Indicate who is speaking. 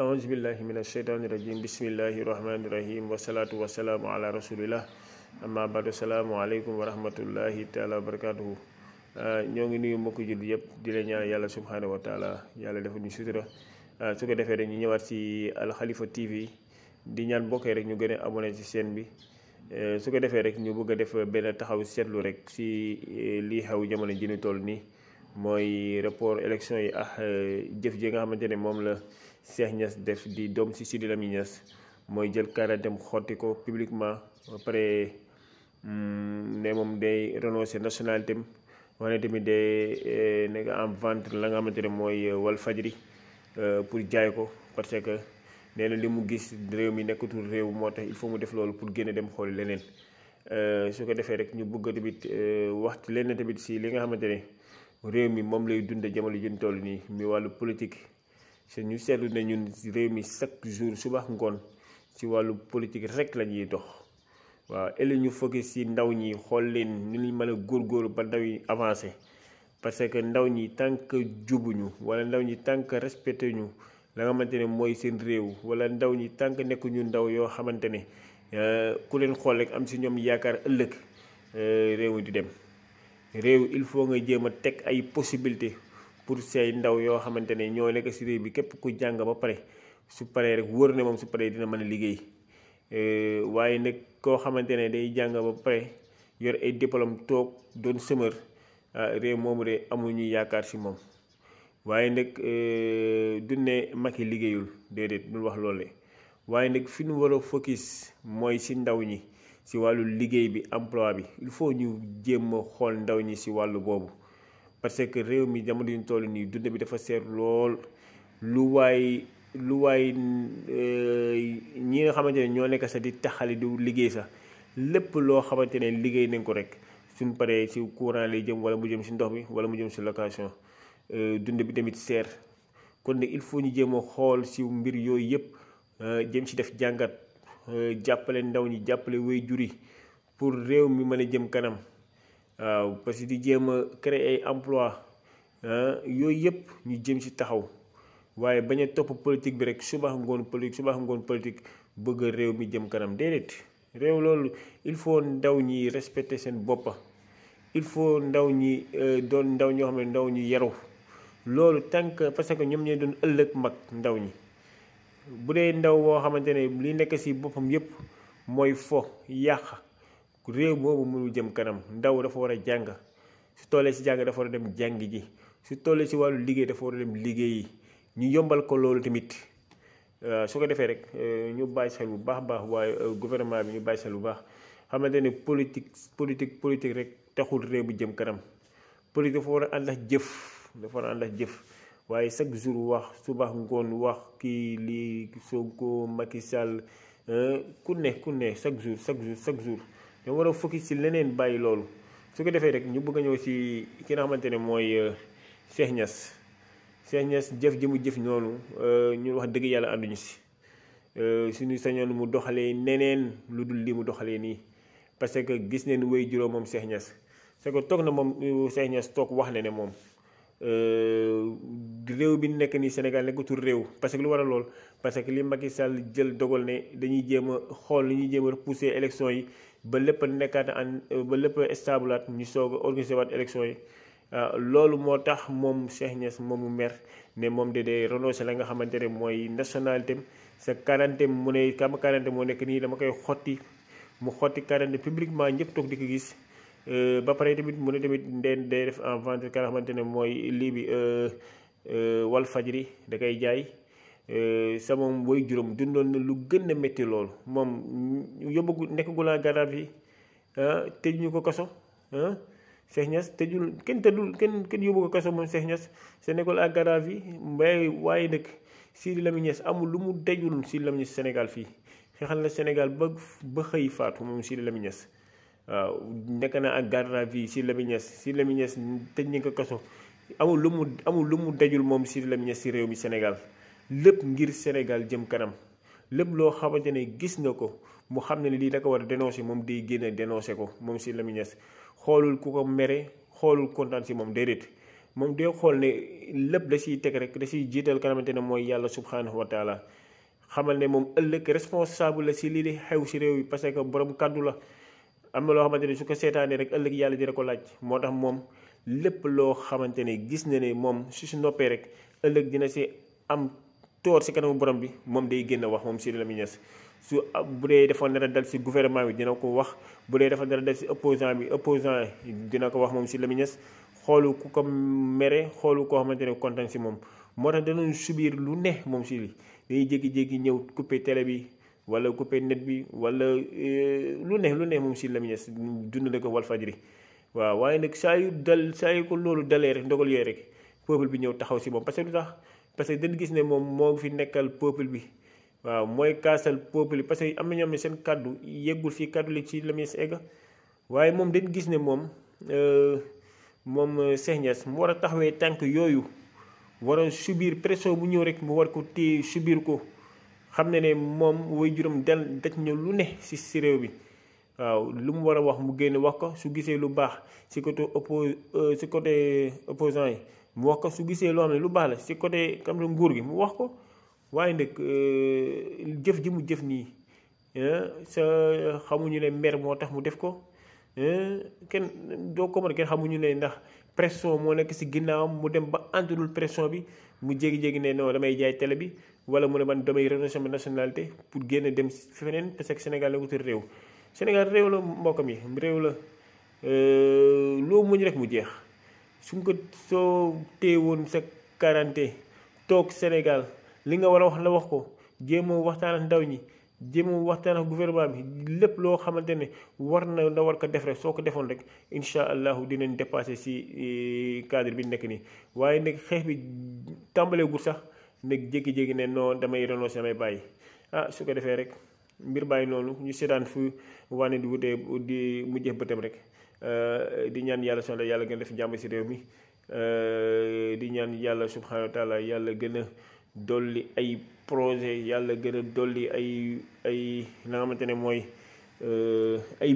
Speaker 1: أعوذ بالله من الشيطان الرجيم بسم الله الرحمن الرحيم والصلاة والسلام على رسول الله amma ba'du salaamu aleykum wa rahmatullahi taala wa barakatuhu ñoo ngi nuyu mbokk jullit yëpp di leen ñaan yàlla subhanahu wa taala yàlla dafa ñu sutura su ko defee rek ñu ñëwaat si Al Khalifa TV di ñaan mbokkee rek ñu gën a abonné ci chaîne bi su ko defee rek ñu bëgg a def benn taxaw seetlu rek si lii xew jamono ji ñu toll nii mooy rapport élection yi ak jëf ji nga xamante ne moom la Cheikh Niass def di doom si Sidi Lamine Niass mooy jël kaaraangeem xotti ko publiquement ba pare ne moom day renoncer nationalité am wane tamit day nekk en vente la nga xamante ne mooy Walfadjri pour jaay ko parce que nee na li mu gis réew mi nekkatul réew moo tax il faut mu def loolu pour génn dem xool leneen su ko defee rek ñu bëgg tamit wax ci leneen tamit si li nga xamante ne réew mi moom lay dund jamono ji ñu toll nii mi wàllu politique c'est ñu seetlu ne ñun réew mi chaque jour suba ngoon ci wàllu politique rek la ñuy dox waaw ëllëg ñu focus ci ndaw ñi xool leen ni ñu mën a góorgóorlu ba ndaw yi avancé parce que ndaw ñi tant que jubuñu wala ndaw ñi tant que respecté ñu la nga xamante ne mooy seen réew wala ndaw ñi tant que nekkuñu ndaw yoo xamante ne ku leen xool rek am ci ñoom yaakaar ëllëg réew mi di dem réew il faut nga jéem a teg ay possibilité pour say ndaw yoo xamante ne ñoo nekk ci réew bi képp ku jàng ba pare su paree rek wóor ne moom su paree dina mën a liggéey waaye nag koo xamante ne day jàng ba pare yor ay diplôme toog doon sëmër réew moomu de amuñu yaakaar ci moom waaye nag du ne Macky liggéeyul déedéet bul wax loolu waaye nag fi ñu war a focus mooy ci ndaw ñi ci wàllu liggéey bi emploi bi il faut ñu jéem a xool ndaw ñi ci wàllu boobu parce que réew mi jamono yu ñu toll nii dund bi dafa seer lool lu waay ñi nga xamante ne ñoo nekk sax di taxali di liggéey sax lépp loo xamante ne liggéey nañ ko rek suñ paree ci courant lay jëm wala mu jëm ci ndox bi wala mu jëm ci location dund bi tamit seer kon nag il faut ñu jéem a xool ci mbir yooyu yëpp jëm ci def jàngat jàppale ndaw ñi jàppale waajur yi pour réew mi mën a jëm kanam waaw parce que di jéem a créer ay emploi yooyu yëpp ñu jëm ci taxaw waaye bañ a topp politique bi rek suba ngoon politique bëgg réew mi jëm kanam déedéet réew loolu il faut ndaw ñi respecter seen boppa il faut ndaw ñi doon ndaw ñoo xam ne ndaw ñi yaru loolu tant que parce que ñoom ñooy doon ëllëg mag ndaw ñi bu dee ndaw boo xamante ne li nekk ci boppam yépp mooy fo yàq réew boobu mënul jëm kanam ndaw dafa war a jàng su tollee ci jàng dafa war a dem jàng ji su tollee ci wàllu liggéey dafa war a dem liggéeyi ñu yombal ko loolu tamit su ko defee rek ñu bàyyi xel bu baax baax waaye gouvernement bi ñu bàyyi xel bu baax xamante ne politique rek taxul réew bi jëm kanam politique dafa war a ànd ak jëf waaye chaque jour wax suba ngoon wax kii lii Sonko Macky Sall ku ne chaque jour ñoo war a focus ci leneen bàyyi loolu su ko defee rek ñu bëgg a ñëw ci ki nga xamante ne mooy Cheikh Niass jëf ji mu jëf noonu ñu wax dëgg yàlla ànduñu ci suñu sañoon mu doxalee neneen lu dul li mu doxalee nii parce que gis neen way juróom moom Cheikh Niass c'est que toog na moom Cheikh Niass toog wax ne moom réew bi nekk nii Sénégal nekkatul réew parce que lu waral lool parce que li Macky Sall jël dogal ne dañuy jéem a xool li ñuy jéem a repousser élection yi ba lépp nekkaat ba lépp stableaat ñu soog a organiser waat élection yi loolu moo tax moom Cheikh Niass moomu mer ne moom de day renoncer la nga xamante ne mooy nationalité sa quarantaine mu ne kama quarantaine moo nekk nii dama koy xotti mu xotti quarantaine publiquement ñëpp toog di ko gis ba pare tamit mu ne tamit ndeen day def en vente ka nga xamante ne mooy lii bi Walfadjri da koy jaay sa moom way juróom dundoon na lu gën a métti loolu moom yóbbu nekkagul en garde à vue tëj ñu ko kaso Cheikh Niass kenn yóbbu ko kaso moom Cheikh Niass sa nekkul en garde à vue waaye nag Sidi Lamine Niass amul lu mu dajul Sidi Lamine Niass Sénégal fii xeexal na Sénégal ba xëy faatu moom Sidi Lamine Niass waaw nekk na ak garde à vue Sidi Lamine Niass tëj nañ ko kaso amul lu mu dajul moom Sidi Lamine Niass ci réew mi Sénégal lépp ngir Sénégal jëm kanam lépp loo xamante ne gis na ko mu xam ne lii da ko war a dénoncer moom day génn dénoncer ko moom Sidi Lamine Niass xoolul ku ko mere xoolul kontaan ci moom déedéet moom day xool ne lépp da siy teg rek da siy jiital ka xamante ne mooy yàlla subhanahu wa taala. xamal ne moom ëllëg responsable la si lii di xew si réew yi parce que borom kàddu la. am na loo xamante ne su ko seetaanee rek ëllëg yàlla dina ko laaj moo tax moom lépp loo xamante ne gis na ne moom su noppee rek ëllëg dina si am toor si kanamu borom bi moom day génn wax moom Sidy Lamine Niass. su bu dee dafa nar a dal si gouvernement bi dina ko wax bu dee dafa nar a dal si opposant dina ko wax moom Sidy Lamine Niass. xoolu ku ko mere xoolu koo xamante ne kontaan si moom moo tax danañ subir lu ne moom Sidy day jékki-jékki ñëw coupé télé bi wala coupé net bi wala lu ne moom Sidy Lamine Niass dund na ko Walfadjri waaw. waaye nag saa yu ko loolu dalee rek ndogal yooyu rek peuple bi ñëw taxaw si moom parce que lu tax parce que dañu gis ne moom moo fi nekkal peuple bi waaw mooy kaasal peuple bi parce que am na ñoom ne seen kaddu yeggul fii kaddu li ci Lamine Niass egg waaye moom dañu gis ne moom Cheikh Niass mu war a taxawee tànk yooyu war a subir pression bu ñëw rek mu war ko téye subir ko xam ne moom way juróom daj ñëw lu ne si réew bi waaw lu mu war a wax mu génn wax ko su gisee lu baax si côté opposant yi mu wax ko su gisee loo xam ne lu baax la si côté kam la nguur gi mu wax ko waaye nag jëf ji mu jëf nii sa xamuñu ne mer moo tax mu def ko kenn doo ko mën kenn xamuñu ne ndax pression moo nekk si ginnaawam mu dem ba anturul pression bi mu jégi-jégi ne non damay jaay télé bi wala mu ne man damay renoncer sama nationalité pour génn dem feneen parce que Sénégal la wutal réew. Sénégal réew la mbokkam yi réew la loo muñ rek mu jeex suñ ko soo téewoon sa quarante toog Sénégal li nga war a wax la wax ko jéem a waxtaan ak ndaw ñi jéem a waxtaan ak gouvernement bi lépp loo xamante ne war ko def rek soo ko defoon rek incha allahu dinañ dépassé si cadre bi nekk nii. waaye nag xeex bi tàmbaleegul sax nag jékki-jékki ne non damay renoncer damay bàyyi su ko defee rek mbir bàyyi noonu ñu seetaan fu wane di wutee di mujjee bëtam rek di ñaan yàlla sonal yàlla gën a def jàmm si réew mi di ñaan yàlla subhanahu wa taala yàlla gën a dolli ay projet yàlla gën a dolli ay la nga xamante ne mooy ay